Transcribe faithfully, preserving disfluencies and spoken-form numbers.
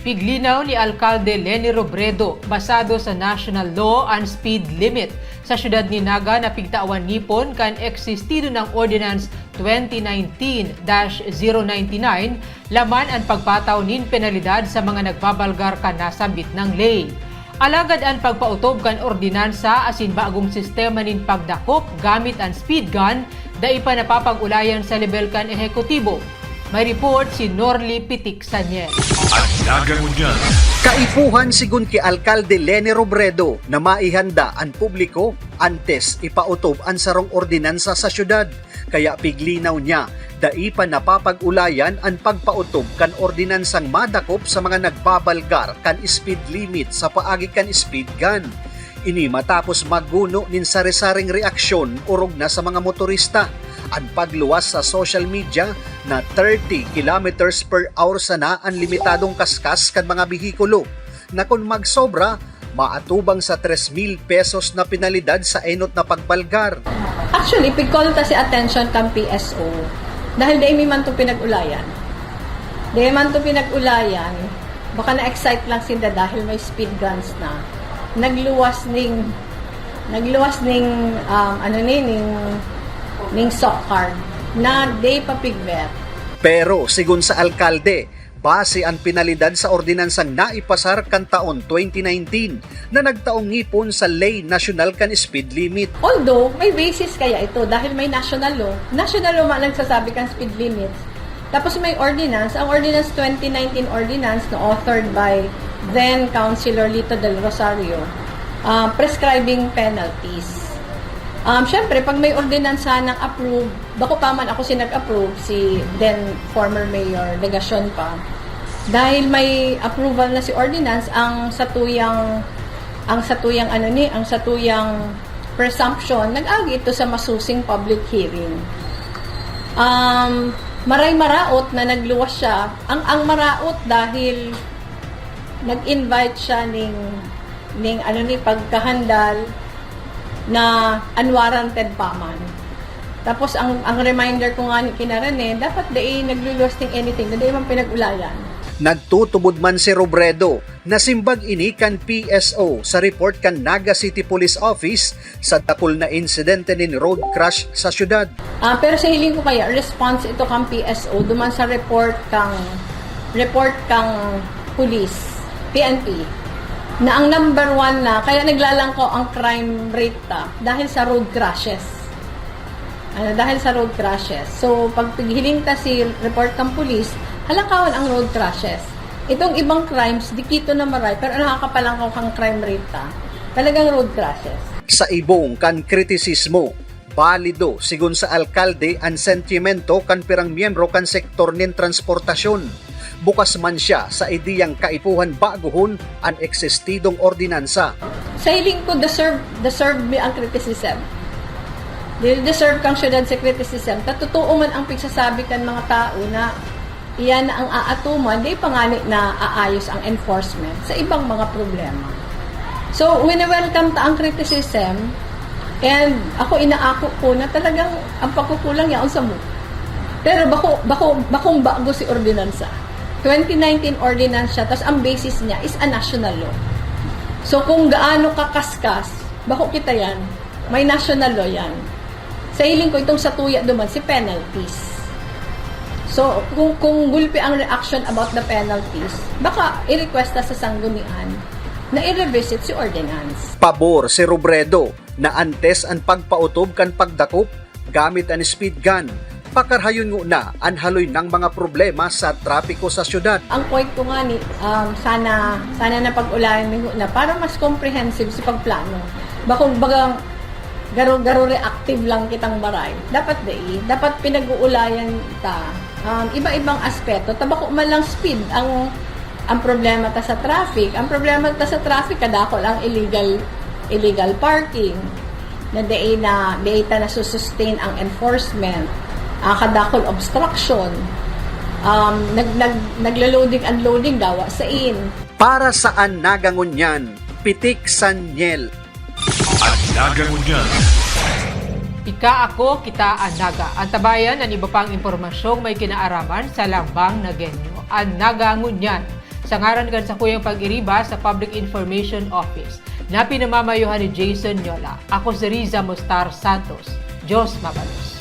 Piglinaw ni Alkalde Leni Robredo, basado sa national law an speed limit sa siyudad ni Naga na pigtawan ngipon kan existido ng Ordinance twenty nineteen dash zero ninety-nine, laman an pagpataw nin penalidad sa mga nagbabalgar kan nasambit nang ley. Alagad an pagpaotob kan ordinansa asin bagong sistema nin pagdakop gamit an speed gun dai pa napapag-ulayan sa lebel kan ehekutibo. May report si Norly Pitik Sanyel. An Naga Ngunyan. Kaipuhan sigun ki Alkalde Leni Robredo na maihanda an publiko antes ipaotob an sarong ordinansa sa syudad. Kaya piglinaw niya, dai pa napapag-ulayan an pagpaotob kan ordinansang madakop sa mga nagbabalgar kan speed limit sa paagi kan speed gun. Ini matapos maguno nin sari-saring reaksyon orog na sa mga motorista an pagluwas sa social media na thirty kilometers per hour sana an limitadong kaskas kan mga behikulo, na kun magsobra, maatubang sa tres mil pesos na penalidad sa enot na pagbalgar. Actually, pigkolta si atensyon kan P S O dahil dai mi man to pinag-ulayan. Dai man to pinag-ulayan, baka na-excite lang sinda dahil may speed guns na. Nagluwas ning nagluwas ning um, ano ni ning ning sock card na day pa pigver. Pero sigon sa alkalde, base an pinalidad sa ordinansang naipasar kan taon twenty nineteen na nagtaong ngipon sa Ley Nasyonal kan Speed Limit. Although may basis kaya ito dahil may national law, national law man nagsasabi kan speed limits. Tapos may ordinance, ang Ordinance twenty nineteen Ordinance na authored by then Councilor Lito Del Rosario, uh, prescribing penalties. Um, Siyempre, pag may ordinansa ng approve, bako pa man ako si nag-approve, si then former Mayor Legacion pa. Dahil may approval na si ordinance, ang satuyang ang satuyang ano ni, ang satuyang presumption, nag-agi ito sa masusing public hearing. Um, maray maraot na nagluwas siya. Ang ang maraot dahil nag-invite siya ning ning ano ni pagkahandal na unwarranted pa man. Tapos ang ang reminder ko nga ni kinarane, dapat dai nagluluwas ning anything na dai man pinag-ulayan. Nagtutubod man si Robredo, nasimbag ini kan P S O sa report kan Naga City Police Office sa dakul na insidente nin road crash sa syudad. Ah, pero sa hiling ko kaya, response ito kang P S O duman sa report kang report kang police, P N P, na ang number one na kaya naglalangkaw ang crime rate ta dahil sa road crashes. Ano, dahil sa road crashes. So, pag pighiling ta si report kang police, halakawan ang road crashes. Itong ibang crimes, di kito na maray, pero nakakapalangkaw kang crime rate ta. Talagang road crashes. Sa ibong kan kritisismo, balido sigon sa alkalde an sentimento kan pirang miyembro kan sektor nin transportasyon. Bukas man siya sa ideyang kaipuhan baguhon an eksistidong ordinansa. Sa hiling ko, deserve, deserve mi ang criticism. Dahil deserve kang syudad sa criticism. Ta totoo man ang pigsasabi kan mga tao na iyan na ang aatuman, di pa ngani na aayos ang enforcement sa ibang mga problema. So, wini-welcome ta ang criticism, and ako inaako ko na talagang ang pagkukulang yaon sa mo. Pero bako, bako, bakong bago si ordinansa. Twenty nineteen ordinance siya, tas ang basis niya is a national law. So, kung gaano kakaskas, bako kita yan, may national law yan. Sa hiling ko, itong satuya duman, si penalties. So, kung, kung gulpi ang reaction about the penalties, baka i-request ta sa sanggunian na i-revisit si ordinance. Pabor si Robredo na antes an pagpaotob kan pagdakop gamit an speed gun, pakarahayon ngona an haloy nang mga problema sa trapiko sa syudad. Ang point ko ngani, um, sana, sana napag-ulayan mi ngona para mas comprehensive si pagplano. Bakong bagang garo, garo reactive lang kitang maray. Dapat dai, dapat pinag-uulayan ta. Um, iba-ibang aspeto. Ta bako man lang speed ang ang problema ta sa traffic. Ang problema ta sa traffic, kadakol ang illegal illegal parking, na dai na dai ta nasusustain ang enforcement. Ah, kadakol obstruction. Um, nag, nag, naglo-loading, unloading, dawa sain. Para sa An Naga Ngunyan, Pitik Sanyel. An Naga Ngunyan. Ika, ako, kita, an Naga. Antabayan an iba pang impormasyong may kinaaraman sa Lambang Nagenyo. An Naga Ngunyan. Sa ngaran kan sakuyang pag-iriba sa Public Information Office, na pinamamayohan ni Jason Nyola, ako si Riza Mustar Santos. Diyos mabalos.